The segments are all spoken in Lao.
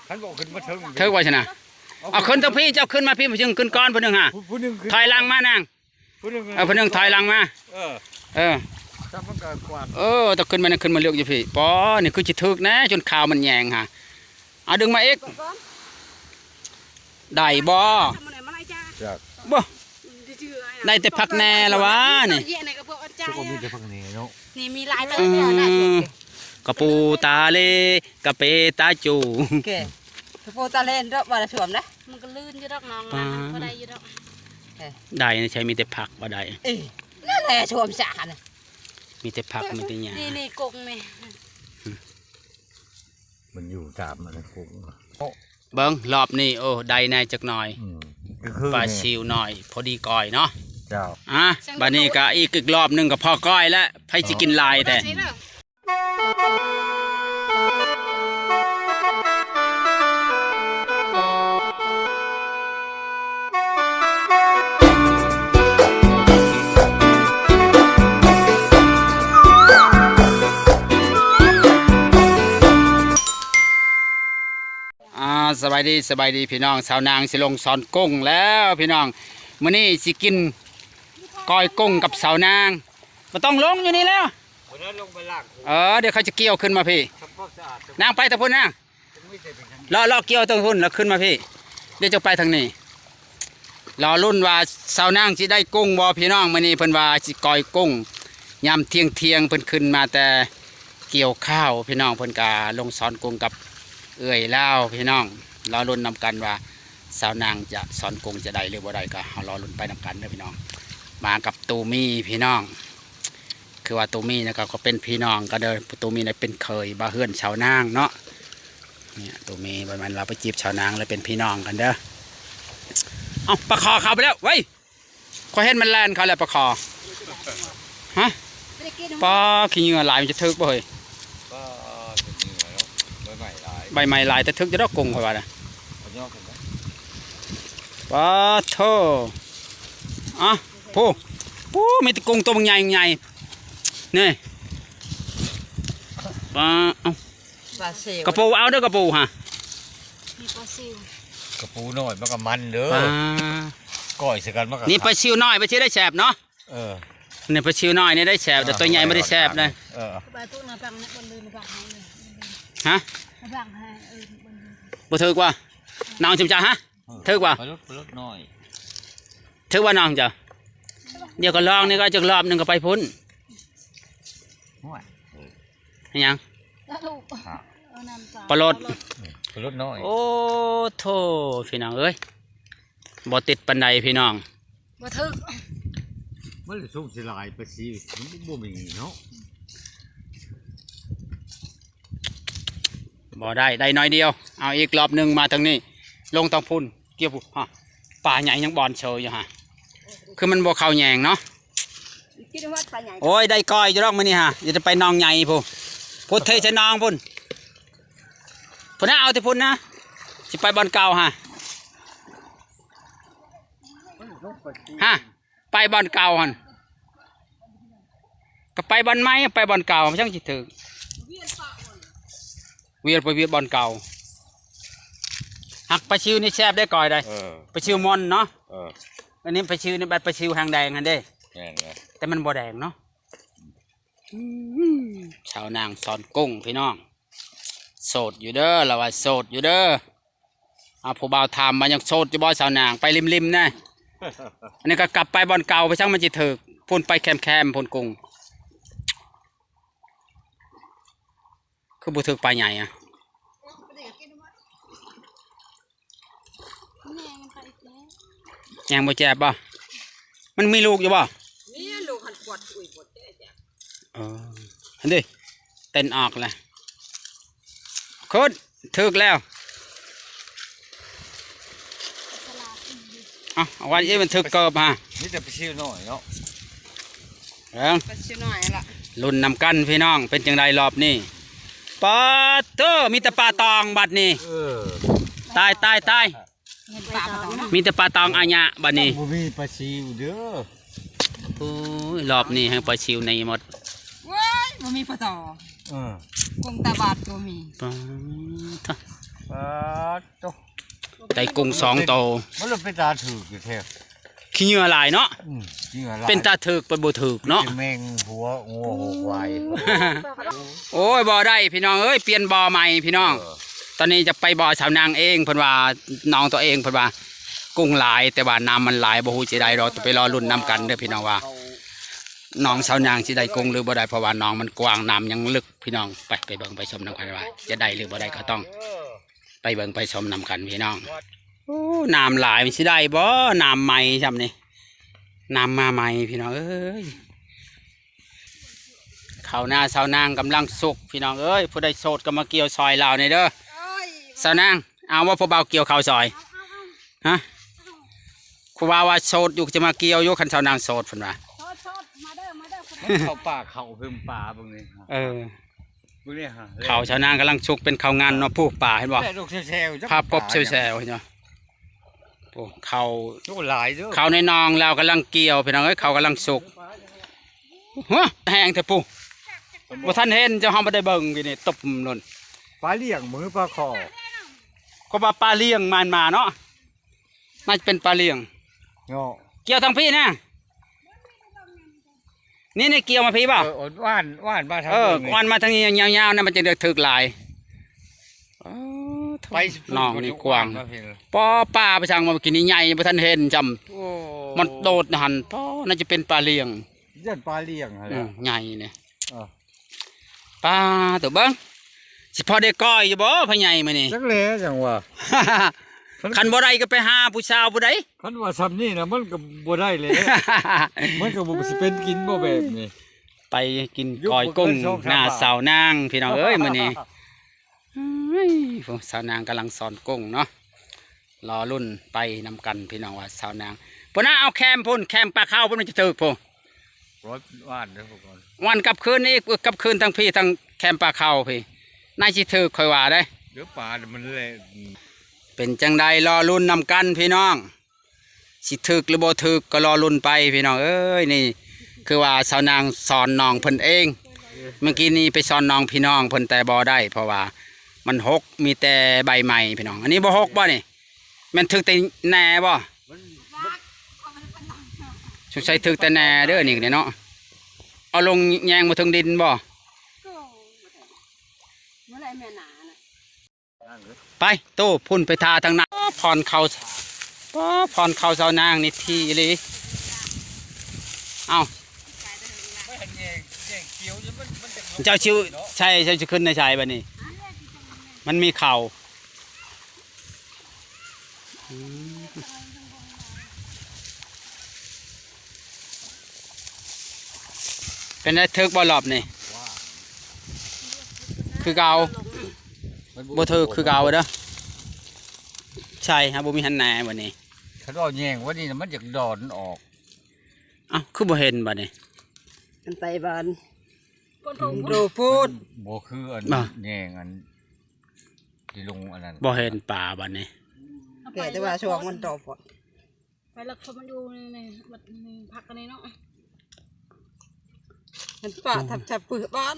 ຄັນບໍ່ຂຶ້ນມາເທິງ ເທິງວ່າຊັ້ນນະ. ເອົາຂຶ້ນເທິງພີ້ ເຈົ້າຂຶ້ນມາພີ້ ຜູ້ໜຶ່ງຂຶ້ນກ່ອນ ຜູ້ໜຶ່ງຫາ ຜູ້ໜຶ່ງຂຶ້ນ ຖອຍຫຼັງມານາງ. ຜູ້ໜຶ່ງ ເອີ ຜູ້ໜຶ່ງຖອຍຫຼັງມາ. ເອີ ເອີ ຖ້າມັນກໍກວາດ ເອີ ຕ້ອງຂຶ້ນມານະ ຂຶ້ນມາເລືອກຢູ່ພີ້. ປໍ ນີ້ຄືຊິຖືກແນ່ ຈົນຂາວມັນແຍງຫາ. ເອົາດຶງມາອີກ ໄດ້ບໍ່? ບໍ່ ໄດ້ແຕ່ຜັກແໜ່ລະຫວານີ້. ມີແຕ່ຜັກແໜ່ເນາະ. ນີ້ມີຫຼາຍ ເອີ ກະປູຕາເລ ກະເປຕາຈູ ກະປູຕາເລ ດອກບໍ່ໄດ້ຖ້ວມນະ. ມັນກໍລື່ນຢູ່ດອກນ້ອງ ມັນກໍໄດ້ຢູ່ດອກ. ເອີ ໄດ້ໃຊ້ມີແຕ່ຜັກບໍ່ໄດ້. ເອີ ນັ້ນແຫຼະຖ້ວມສານະ. ມີແຕ່ຜັກ ມີແຕ່ຫຍ້າ. ນີ້ໆ ກົງນີ້ ມັນຢູ່ຕາມອັນນັ້ນ ໂອ້ ເບິ່ງລອບນີ້ ໂອ້ ໄດ້ແດ່ຈັກໜ່ອຍ. ອືມ ກໍຄືປາຊິວນ້ອຍ ພໍດີກ້ອຍເນາະ. ເຈົ້າ ອ່ະ ບັດນີ້ກໍອີກ ອີກລອບໜຶ່ງກໍພໍກ້ອຍແລ້ວ. ໃຜຊິກິນຫຼາຍແທ້? ອ່າ ສະບາຍດີ ສະບາຍດີພີ່ນ້ອງ. ສາວນາງຊິລົງສອນກົງແລ້ວພີ່ນ້ອງ. ມື້ນີ້ຊິກິນກ້ອຍກົງກັບສາວນາງ. ບໍ່ຕ້ອງລົງ ຢູ່ນີ້ແລ້ວ. ບໍ່ໄດ້ລົງໄປລ້າງ. ເອີ ດຽວເຂົາຈະກ່ຽວຂຶ້ນມາພີ້. ທຳຄວາມສະອາດ. ນາງໄປທາງພຸ້ນນາງ. ເລາະ ເລາະກ່ຽວທາງພຸ້ນ ແລ້ວຂຶ້ນມາພີ້. ດຽວຈະໄປທາງນີ້. ລໍລຸ້ນວ່າສາວນາງຊິໄດ້ກົງບໍ່ພີ່ນ້ອງ. ມື້ນີ້ເພິ່ນວ່າຊິກ້ອຍກົງ ຍາມທ່ຽງໆ ເພິ່ນຂຶ້ນມາແຕ່ກ່ຽວຂ້າວພີ່ນ້ອງ. ເພິ່ນກະລົງສອນກົງກັບເອື້ອຍລາວພີ່ນ້ອງ. ລໍລຸ້ນນຳກັນວ່າສາວນາງຈະສອນກົງຈະໄດ້ຫຼືບໍ່ໄດ້ ກໍເຮົາລໍລຸ້ນໄປນຳກັນເດີພີ່ນ້ອງ. ມາກັບຕູມີພີ່ນ້ອງ. ຄືວ່າຕູມີນະ ກໍເປັນພີ່ນ້ອງກັນເດີ. ຕູມີນະເປັນເຂີຍບ້ານເຮືອນສາວນາງເນາະ. ນີ້ຕູມີ ບໍ່ແມ່ນລາວໄປຈີບສາວນາງ ລະເປັນພີ່ນ້ອງກັນເດີ. ເອົ້າ ປາຄໍ່ເຂົ້າໄປແລ້ວເວີຍ. ຂ້ອຍເຫັນມັນແລ່ນເຂົ້າແລ້ວ ປາຄໍ່. ຮະ ປາຂີ້ເຫຍື້ອຫຼາຍ ມັນຈະຖືກບໍ່ເຮີ້ຍ? ປາຂີ້ເຫຍື້ອເນາະ. ໃບໄມ້ຫຼາຍ ໃບໄມ້ຫຼາຍ ແຕ່ຖືກຢູ່ດອກກົງ ຂ້ອຍວ່ານະ. ປາໂທ້. ອ່ະ ໂອ້ ໂອ້ ມີແຕ່ກົງໂຕບັກໃຫຍ່ໆ ນີ້. ປາ ເອົ້າ ປາຊິວ ກະປູເອົາເດີ ກະປູຫາ. ມີປາຊິວ ກະປູນ້ອຍມັນກໍມັນເດີ. ປາ ກ້ອຍໃສ່ກັນມັນກໍ ນີ້ປາຊິວນ້ອຍ ປາຊິວໄດ້ແຊບເນາະ. ເອີ ນີ້ປາຊິວນ້ອຍນີ້ໄດ້ແຊບ ເອີ ແຕ່ໂຕໃຫຍ່ບໍ່ໄດ້ແຊບເດ້. ເອີ ປາຕູນະ ຟັງນະ ບໍ່ລືມ ຟັງໃຫ້ເລີຍ. ຮະ ຟັງໃຫ້ ເອີ ບໍ່ຖືກວ່າ ນ້ອງຈຸມຈາ ຮະ. ເອີ ຖືກບໍ່? ປາຫຼຸດ ປາຫຼຸດນ້ອຍ. ຖືກບໍ່ນ້ອງເຈົ້າ? ດຽວກໍລອງນີ້ ກໍຈັກລອບໜຶ່ງກໍໄປພຸ້ນ. ໂອ້ຍ ເຮັດຫຍັງ? ປາຫຼຸດ ປາຫຼຸດນ້ອຍ. ໂອ້ໂທ້ ພີ່ນ້ອງເອີຍ ບໍ່ຕິດປານໃດພີ່ນ້ອງ. ບໍ່ຖືກ. ມັນລະສົງຊິຫຼາຍປາຊິວ ມັນບໍ່ມີເນາະ. ບໍ່ໄດ້ ໄດ້ໜ້ອຍດຽວ. ເອົາອີກລອບໜຶ່ງ ມາທາງນີ້ ລົງທາງພຸ້ນ ກ່ຽວ ປາໃຫຍ່ຍັງບ່ອນເຊີຢູ່ຫາ. ຄືມັນບໍ່ເຂົ້າແຍງເນາະ. ໂອ້ຍ ໄດ້ກ້ອຍຢູ່ດອກມື້ນີ້ຫາ. ຢ່າຈະໄປໜອງໃຫຍ່ພຸ້ນ ພຸ້ນເທໃສ່ໜອງພຸ້ນ ພຸ້ນນະ. ເອົາແຕ່ພຸ້ນນະ ຊິໄປບ່ອນເກົ່າຫາ. ຮະ ໄປບ່ອນເກົ່າຫັ້ນ ກໍໄປບ່ອນໃໝ່ ໄປບ່ອນເກົ່າ ມັນຈັ່ງຊິຖືກ. ວຽນໄປວຽນບ່ອນເກົ່າ. ຫາກປາຊິວນີ້ແຊບໄດ໋ ກ້ອຍໄດ໋. ເອີ ປາຊິວມ່ອນເນາະ. ເອີ ອັນນີ້ປາຊິວນີ້ ບັດປາຊິວຫາງແດງຫັ້ນເດ້. ແມ່ນແຫຼະ ແຕ່ມັນບໍ່ແດງເນາະ. ອືມ ສາວນາງສອນກົງພີ່ນ້ອງ. ໂສດຢູ່ເດີ ລາວວ່າໂສດຢູ່ເດີ. ອາ ຜູ້ບ່າວຖາມວ່າຍັງໂສດຢູ່ບໍ່ສາວນາງ? ໄປລິມໆນະ. ອັນນີ້ກໍກັບໄປບ່ອນເກົ່າ ໄປຊ່າງມັນຊິຖືກ ພຸ້ນໄປແຄມໆ ພຸ້ນກຸງ. ຄືບໍ່ຖືກປາໃຫຍ່ອະ? ແຍງບໍ່ແຈບບໍ່? ມັນມີລູກຢູ່ບໍ່? ມີລູກຫັ້ນ ປວດອຸຍປວດແຈ. ເອີ ຫັ້ນເດ້ ເຕັ້ນອອກແລ້ວ. ໂຄດ ຖືກແລ້ວ. ເອົາ ເອົາໄວ້ ເອີ ມັນຖືກເກີບຫາ. ມີແຕ່ປາຊິວນ້ອຍເນາະ. ເອີ ປາຊິວນ້ອຍລະ ລຸ້ນນຳກັນພີ່ນ້ອງ ເປັນຈັ່ງໃດລອບນີ້? ປາດໂທ້ ມີແຕ່ປາຕອງບັດນີ້. ເອີ ຕາຍ ຕາຍ ຕາຍ. ມີແຕ່ປາຕອງອາຍະບັດນີ້. ບໍ່ມີປາຊິວເດີ. ໂອ້ຍ ລອບນີ້ໃຫ້ປາຊິວໃນໝົດ. ໂອ້ຍ ບໍ່ມີປາຕອງ. ເອີ ກົງຕາບາດກໍມີ. ປາດໂທ້ ປາດໂຕ ໄດ້ກຸ້ງສອງໂຕ ມັນເປັນຕາຖືກຢູ່ແທ້ ຂີ້ເຫຍື້ອຫຼາຍເນາະ ອືມ ຂີ້ເຫຍື້ອຫຼາຍ ເປັນຕາຖືກໄປບໍ່ຖືກເນາະ ແມ່ງຫົວງົວຫົວຄວາຍ ໂອ້ຍ ບໍ່ໄດ້ພີ່ນ້ອງເອີຍ ປ່ຽນບໍ່ໃໝ່ພີ່ນ້ອງ ເອີ ຕອນນີ້ຈະໄປບໍ່ສາວນາງເອງ ເພິ່ນວ່າ ນ້ອງຕົວເອງ ເພິ່ນວ່າ ກຸ້ງຫຼາຍ ແຕ່ວ່ານ້ຳມັນຫຼາຍ ບໍ່ຮູ້ຊິໄດ້ດອກ ຕ້ອງໄປລໍລຸ້ນນຳກັນເດີພີ່ນ້ອງວ່າ ນ້ອງສາວນາງຊິໄດ້ກຸ້ງຫຼືບໍ່ໄດ້ ເພາະວ່າໜອງມັນກວ້າງ ນ້ຳຍັງເລິກພີ່ນ້ອງ ໄປ ໄປເບິ່ງໄປຊົມນຳກັນວ່າ ຈະໄດ້ຫຼືບໍ່ໄດ້ ກໍຕ້ອງໄປເບິ່ງໄປຊົມນຳກັນພີ່ນ້ອງ ໂອ້ ນ້ຳຫຼາຍມັນຊິໄດ້ບໍ່ ນ້ຳໃໝ່ຊ່ຳນີ້ ນ້ຳມາໃໝ່ພີ່ນ້ອງເອີຍ ເຂົ້ານາສາວນາງກຳລັງສຸກພີ່ນ້ອງເອີຍ ຜູ້ໃດໂສດກໍມາກ່ຽວຊ່ອຍລາວແດ່ເດີ ສາວນາງ ເອົາບໍ່ຜູ້ບ່າວກ່ຽວເຂົ້າຊ່ອຍ ຮະ ຜູ້ບ່າວວ່າໂສດຢູ່ ຈະມາກ່ຽວຢູ່ ຄັນສາວນາງໂສດ ເພິ່ນວ່າ ໂສດໆ ມາເດີ ມາເດີ ມັນເຂົ້າປ່າເຂົ້າເພິ່ນປ່າເບິ່ງນີ້ ເອີ ເບິ່ງນີ້ຫາ ເຂົ້າສາວນາງກຳລັງສຸກເປັນເຂົ້າງານເນາະ ປູກປ່າເຫັນບໍ່ ແລ້ວລູກແຊວໆ ພາບກົບແຊວໆ ເຫັນບໍ່ ໂອ້ ເຂົ້າ ໂອ້ ຫຼາຍເດີ ເຂົ້າໃນໜອງລາວກຳລັງກ່ຽວພີ່ນ້ອງເອີຍ ເຂົ້າກຳລັງສຸກ ຮະ ແຮງແທ້ປູ້ ບໍ່ທັນເຫັນ ເຈົ້າເຮົາບໍ່ໄດ້ເບິ່ງຢູ່ນີ້ ຕົບໂລດ ປາລ້ຽງບໍ່ ຫຼືປາຄໍ່ ກໍວ່າປາລ້ຽງມັນມາເນາະ ໜ້າຈະເປັນປາລ້ຽງເນາະ ກ່ຽວທາງພີ້ນະ ນີ້ ນີ້ກ່ຽວມາພີ້ບໍ່ ເອີ ຫວ່ານ ຫວ່ານມາທາງ ເອີ ນີ້ ຫວ່ານມາທາງນີ້ຍາວໆ ນັ້ນມັນຈະໄດ້ຖືກຫຼາຍ ອໍ ໄປ ໜອງນີ້ກວ້າງ ປາ ປາໄປທາງເມື່ອກີ້ນີ້ໃຫຍ່ ບໍ່ທັນເຫັນຊ້ຳ ໂອ້ ມັນໂດດຫັ້ນ ປາ ໜ້າຈະເປັນປາລ້ຽງ ຢ້ານປາລ້ຽງຫັ້ນແຫຼະ ອືມ ໃຫຍ່ນີ້ ເອີ ປາໂຕ ເບິ່ງ ຊິພໍໄດ້ກ້ອຍຢູ່ບໍ່ພໍ່ໃຫຍ່ມື້ນີ້ ຈັກແຫຼະ ຈັ່ງວ່າ ຄັນບໍ່ໄດ້ກໍໄປຫາຜູ້ສາວຜູ້ໃດ ຄັນວ່າຊ່ຳນີ້ນະ ມັນກໍບໍ່ໄດ້ແຫຼະ ມັນກໍບໍ່ຊິເປັນກິນບໍ່ແບບນີ້ ໄປກິນກ້ອຍກຸ້ງ ຢູ່ບໍ່ເກີນສອງສາມ ໜ້າສາວນາງ ພີ່ນ້ອງເອີຍ ມື້ນີ້ ເອີຍ ໂອ້ ສາວນາງກຳລັງສອນກຸ້ງເນາະ ລໍລຸ້ນໄປນຳກັນພີ່ນ້ອງວ່າສາວນາງ ພຸ້ນນະ ເອົາແຄມພຸ້ນ ແຄມປາເຂົ້າພຸ້ນ ມັນຈະຖືກພຸ້ນ ຫວ່ານເດີ ຫວ່ານກັບຄືນອີກ ກັບຄືນທາງພີ້ ທາງແຄມປາເຂົ້າພີ້ ໜ້າຊິຖືກຂ້ອຍວ່າເດ້ ເດີ ປາມັນແຫຼະ ເປັນຈັ່ງໃດ ລໍລຸ້ນນຳກັນພີ່ນ້ອງ ຊິຖືກຫຼືບໍ່ຖືກກໍລໍລຸ້ນໄປພີ່ນ້ອງເອີຍ ນີ້ຄືວ່າສາວນາງສອນນ້ອງເພິ່ນເອງ ເມື່ອກີ້ນີ້ໄປສອນນ້ອງພີ່ນ້ອງເພິ່ນແຕ່ບໍ່ໄດ້ ເພາະວ່າມັນຫົກ ມີແຕ່ໃບໄມ້ພີ່ນ້ອງ ອັນນີ້ບໍ່ຫົກບໍ່ນີ້ ແມ່ນຖືກແຕ່ແໜ່ບໍ່ ສົງໄສຖືກແຕ່ແໜ່ເດີນີ້ເນາະ ເອົາລົງແຍງບໍ່ເຖິງດິນບໍ່ ບໍ່ໄດ້ແມ່ນໜານະ ໄປ ໂຕ ພຸ້ນໄປທ່າທາງນັ້ນ ພອນເຂົ້າ ພໍພອນເຂົ້າສາວນາງນີ້ຖີ່ອີ່ຫຼີ ເອົ້າ ເຈົ້າຊິໃສ່ ເຈົ້າຊິຂຶ້ນໃນໃສບັດນີ້ ມັນມີເຂົ້າ ອືມ ເປັນໄດ ຖືກບໍ່ລອບນີ້ ຄືເກົ່າ ບໍ່ຖືກຄືເກົ່າເດີ ໃສ່ຫາບໍ່ມີຫັ້ນແນ່ບັດນີ້ ຄັນເວົ້າແຍງວ່ານີ້ນະ ມັນຢາກດອນອອກ ເອົ້າ ຄືບໍ່ເຫັນບັດນີ້ ມັນໄປບານ ໂດໂພດ ບໍ່ຄືອັນ ບໍ່ ແຍງອັນ ທີ່ລົງອັນນັ້ນ ບໍ່ເຫັນປາບັດນີ້ ແຕ່ ແຕ່ວ່າຊ່ວງມັນດອບ ໄປແລ້ວເຂົາມາຢູ່ໃນ ໃນ ໃນ ພັກກັນນີ້ເນາະ ມັນປາທັບແຊບປືບ້ານ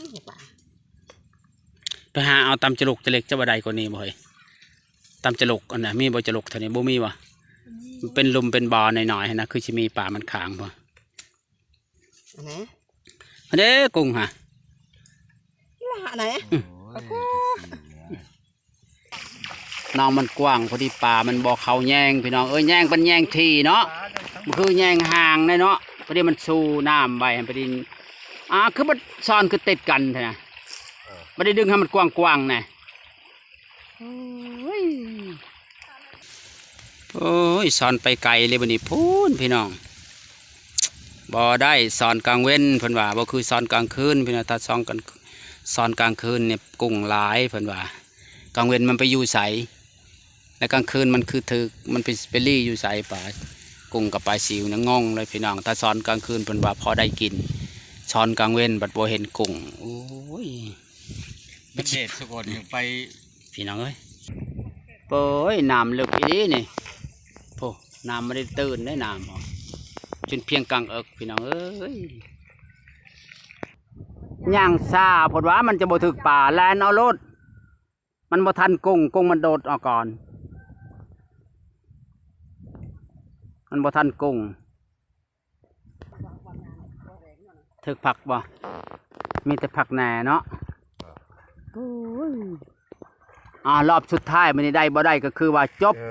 ໄປຫາເອົາຕຳຈະລຸກຈະເລັກ ຈະວ່າໄດ້ກວ່ານີ້ບໍ່ເຮີ້ຍ ຕຳຈະລຸກ ອັນນະ ມີບໍ່ຈະລຸກເທົ່ານີ້ ບໍ່ມີຫວາ ມັນເປັນຫຼຸມເປັນບໍ່ໜ້ອຍໆ ຫັ້ນນະ ຄືຊິມີປາມັນຄ້າງບໍ່ ອັນໃດ ອັນເດ້ກຸ້ງຫະ ລະອັນໃດ ອືມ ໂອ້ຍ ໜອງມັນກວ້າງ ພໍດີປາມັນບໍ່ເຂົ້າແຍງ ພີ່ນ້ອງເອີຍ ແຍງເປັນແຍງຖີ່ເນາະ ມັນຄືແຍງຫ່າງໄດ໋ເນາະ ພໍດີມັນຊູນ້ຳໄວ້ ພໍດີ ອ່າ ຄືບໍ່ຊ້ອນຄືຕິດກັນແທ້ນະ ເອີ ບໍ່ໄດ້ດຶງໃຫ້ມັນກວ້າງໆ ນະ ໂອ້ຍ ໂອ້ຍ ສອນໄປໄກເລີຍບັດນີ້ ພຸ້ນ ພີ່ນ້ອງ ບໍ່ໄດ້ ສອນກາງເວັນ ເພິ່ນວ່າ ບໍ່ຄືສອນກາງຄືນ ພີ່ນ້ອງ ຖ້າສອນກາງ ສອນກາງຄືນນີ້ກຸ້ງຫຼາຍ ເພິ່ນວ່າ ກາງເວັນມັນໄປຢູ່ໃສ ແລະກາງຄືນມັນຄືຖືກ ມັນໄປ ໄປລີ້ຢູ່ໃສ ປາກຸ້ງກັບປາຊິວນະ ງົງເລີຍ ພີ່ນ້ອງ ຖ້າສອນກາງຄືນ ເພິ່ນວ່າພໍໄດ້ກິນ ສອນກາງເວັນບັດບໍ່ເຫັນກຸ້ງ ໂອ້ຍ ມັນເດັດສະກ່ອນຈັ່ງໄປ ພີ່ນ້ອງເອີຍ ໂອ້ຍ ນ້ຳເລິກອີ່ຫຼີນີ້ ໂອ້ ນ້ຳບໍ່ໄດ້ຕື້ນເດ້ ນ້ຳເນາະ ຈົນພຽງກາງເອິກ ພີ່ນ້ອງເອີຍ ຍ່າງຊ້າໂພດວ່າ ມັນຈະບໍ່ຖືກປາ ແລ່ນເອົາໂລດ ມັນບໍ່ທັນກຸ້ງ ກຸ້ງມັນໂດດອອກກ່ອນ ມັນບໍ່ທັນກຸ້ງ. ຖືກຜັກບໍ່? ມີແຕ່ຜັກແໜ່ເນາະ. ໂອ້ຍ ອ່າ ລອບສຸດທ້າຍມື້ນີ້ ໄດ້ບໍ່ໄດ້ກໍຄືວ່າຈົບ. ເອີ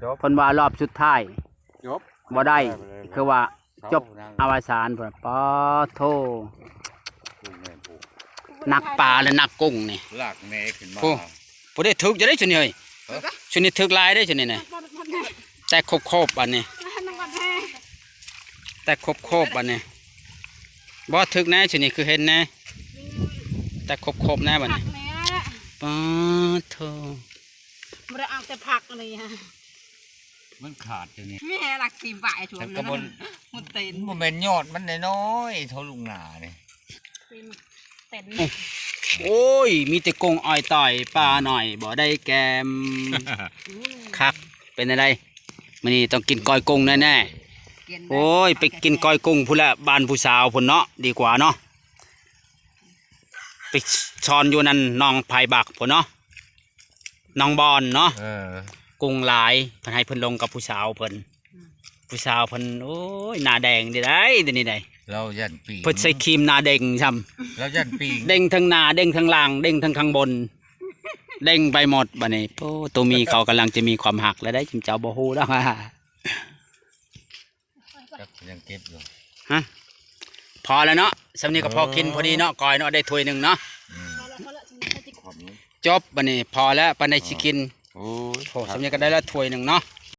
ຈົບ. ເພິ່ນວ່າລອບສຸດທ້າຍ ຈົບ ບໍ່ໄດ້ ຄືວ່າຈົບ ອະວະສານພຸ້ນ. ປາໂທ ນັກປາ ແລະ ນັກກຸ້ງນີ້ ລາກແໜ່ຂຶ້ນມາ. ຜູ້ໃດຖືກຈະໄດ້ຊຸດນີ້ເຮີ້ຍ. ຮະ? ຊຸດນີ້ຖືກຫຼາຍເດ້ ຊຸດນີ້ນະ. ແຕກໂຄບໆ ບາດນີ້ ແຕກໂຄບໆ ບາດນີ້. ບໍ່ຖືກແນ່ ຊຸດນີ້ຄືເຫັນແນ່ ແຕກໂຄບໆ ແນ່ບາດນີ້. ປາໂທ ບໍ່ໄດ້ເອົາແຕ່ຜັກນີ້ ມັນຂາດຈັ່ງນີ້ ມີແຮງຫຼັກສິບບາດ ຊ່ວງນັ້ນ ມັນເຕັມ ມັນບໍ່ແມ່ນຍອດມັນນ້ອຍໆ ເທົ່າລູກໜ້ານີ້. ໂອ້ຍ ມີແຕ່ກົງອ້ອຍຕ່ອຍ ປາໜ້ອຍບໍ່ໄດ້ແກມ. ຄັກ ເປັນຈັ່ງໃດ? ມື້ນີ້ຕ້ອງກິນກ້ອຍກຸ້ງແນ່ໆ. ໂອ້ຍ ໄປກິນກ້ອຍກຸ້ງພຸ້ນແຫຼະ ບ້ານຜູ້ສາວພຸ້ນເນາະ ດີກວ່າເນາະ. ໄປຊ້ອນຢູ່ນັ້ນ ໜອງໄຜ່ບັກພຸ້ນເນາະ ໜອງບອນເນາະ. ເອີ ກຸ້ງຫຼາຍ ເພິ່ນໃຫ້ເພິ່ນລົງກັບຜູ້ສາວເພິ່ນ. ອືມ ຜູ້ສາວເພິ່ນ ໂອ້ຍ ໜ້າແດງເດ້ ດຽວນີ້ໄດ໋ ລາວຢ້ານປີງ ເພິ່ນໃສ່ຄຣີມໜ້າເດັ່ງຊ້ຳ ລາວຢ້ານປີງ ເດັ່ງທັງໜ້າ ເດັ່ງທັງຫຼັງ ເດັ່ງທັງຂ້າງບົນ ເດັ່ງໄປໝົດ. ບາດນີ້ ໂອ້ ໂຕມີເຂົາກຳລັງຈະມີຄວາມຮັກແລ້ວໄດ໋ ເຈົ້າບໍ່ຮູ້ດອກ. ຈັກຍັງເກັບຢູ່ ຮະ? ພໍແລ້ວເນາະ ສ່ຳນີ້ກໍພໍກິນ ເອີ ພໍດີເນາະ ກ້ອຍເນາະ ໄດ້ຖ້ວຍໜຶ່ງເນາະ. ອືມ ຈົບ ບາດນີ້ພໍແລ້ວ ປານໃດຊິກິນ. ໂອ້ຍ ໂອ້ ສ່ຳນີ້ກໍໄດ້ລະຖ້ວຍໜຶ່ງເນາະ.